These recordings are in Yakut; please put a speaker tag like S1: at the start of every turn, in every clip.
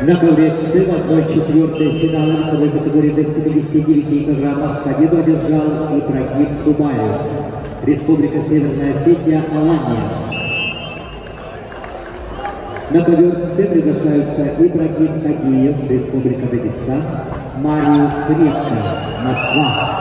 S1: На ковре С в 1/4 финала весовой категории до 79 килограммов победу одержал Ибрагим Тубаев. Республика Северная Осетия, Алания. На ковер С приглашаются Ибрагим Тагиев, Республика Дагестан, Мариус Редко, Москва.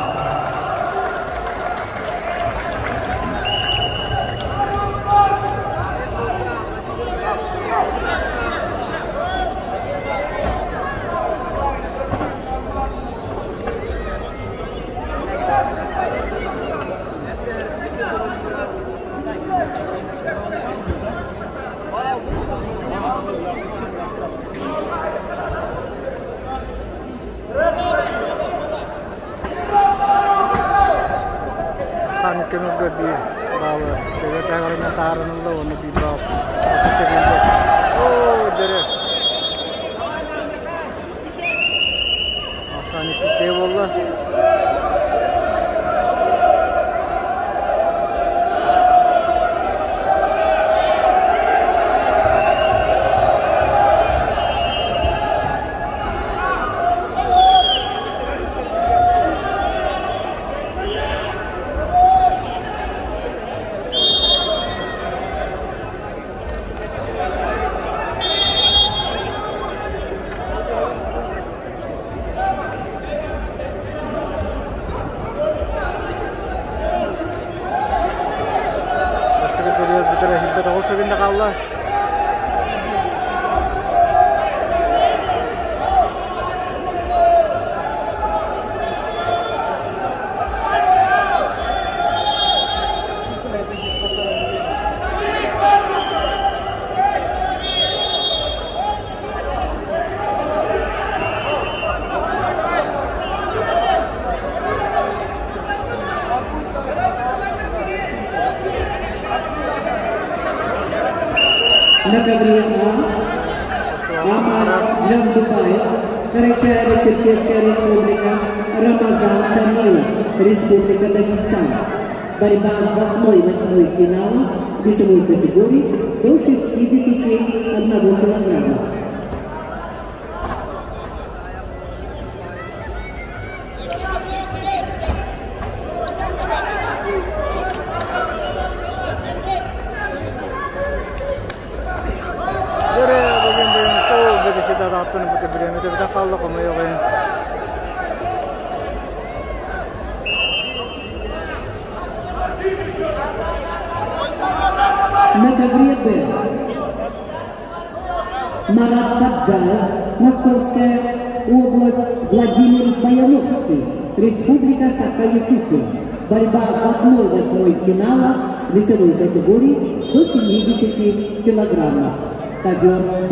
S2: Хаан көмөлгө биир баалы төбө таһыгарынан таһаарынылла уонна биир баал 30 секунда. Оо, дөрө. Ахсаан икки буолла. Бастакы период бүтэрэ сирбэт оҕус сөгүннэ хаалла.
S3: На ковре А Амар Джандубаев, Карачаево-Черкесская республика, Рамазан Шамилов, Республика Дагестан. Борьба в 1/8 финала весовой категории до 61 килограмма.
S2: Дөрө бүгүн бүгүн бөдөсү дааттын бу биремете битен қалды қомой.
S3: На ковре Б Марат Фадзаев, Московская область, Владимир Баяновский, Республика Саха-Якутия. Борьба в 1/8 финала весовой категории до 70 килограммов. Ковер Б.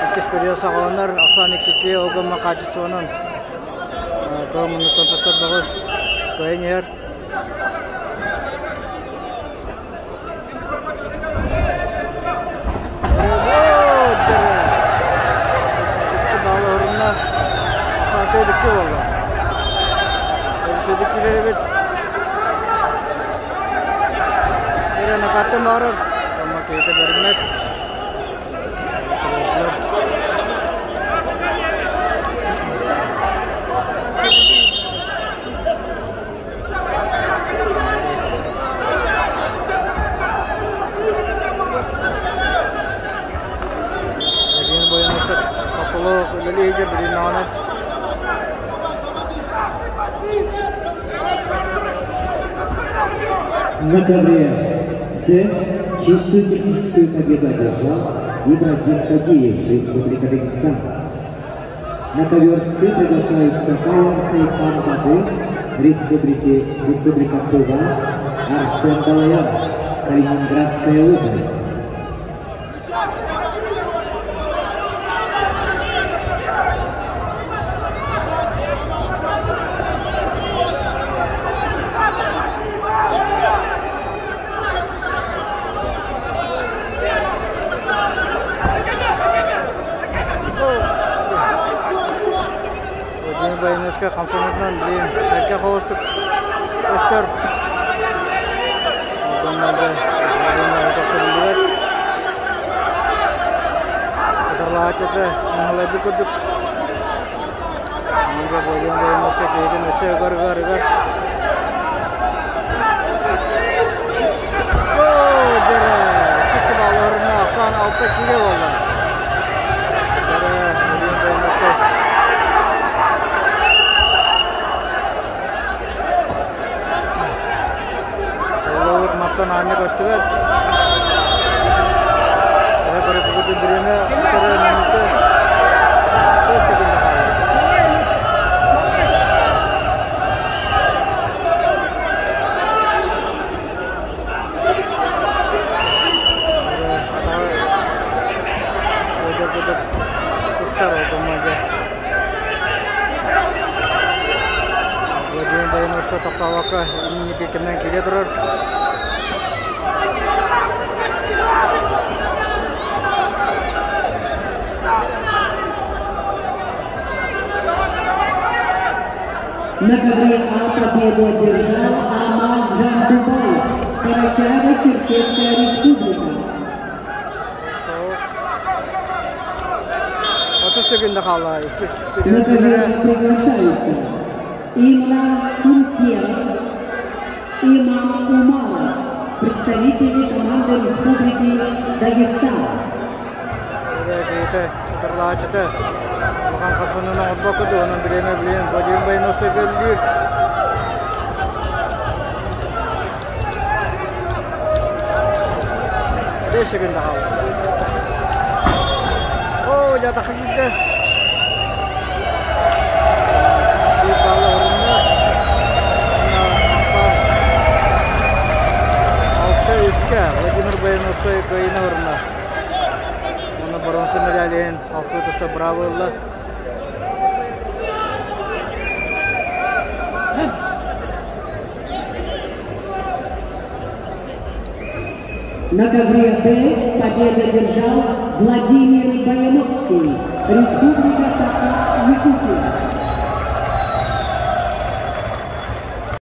S2: Иккис период саҕаланар ахсаан иккики огомма качествонан кыамынныттан тастардаҕыс кыайын иһэр. Икки баалы орунна ахсаан икки буолла. Өрүсөдүк киирэр эбит. Эрэ накаттан баарар. Амма киһитэ бэриммэт. Эгин бойонуска тапталоох үлэлиһигэр билиннаҕына.
S1: На ковре С чистую техническую победу одержал Ибрагим Тагиев, Республика Дагестан. На ковер С приглашаются Кайон Сайхан Бады, Республика Тува, Арсен Балаян, Калининградская область.
S2: Владимир Баяновскай хамсаныытынан билигин бэркэ холустук көстөр. Биллибэт. Утарылаһааччыта оҥоһулайбыт курдук. Владимир Баяновскай киһитин өссө ыгар-ыгар-ыгар. Сикки балларына ахсаан 6 киилэ буолла. Владимир Баяновскай Олоҕут мантан аанньа көстүбэт. Эһэ көрөппүтүн бириэмэ утары минута 4 секунда хаалла. Туттар ордоммойга. Владимир Баяновскай тохтообокко инники кэмнэн киирэ турар.
S3: На ковре А победу одержал Амаль Джандубаев, Карачаево-Черкесская республика.
S2: 30 секунда хаалла.
S3: На ковер приглашаются Имран Кункеров, Имам Умаров, представители команды Республики Дагестан.
S2: Утарылааччыта улахан хамсаныыны оҥорбокко туһунан бириэмэ билигин Владимир Баяновскай көрүлүүр. 5 секунда хаалла. Оо, дьэ, киирдэ. Биир балл орунна. 6-3 Владимир Баяновскай кыайыыны орунна. Уонна боруонса медалин алтыы туста браво ылла.
S3: На ковре Б победу одержал Владимир Баяновский, Республика Саха-Якутия.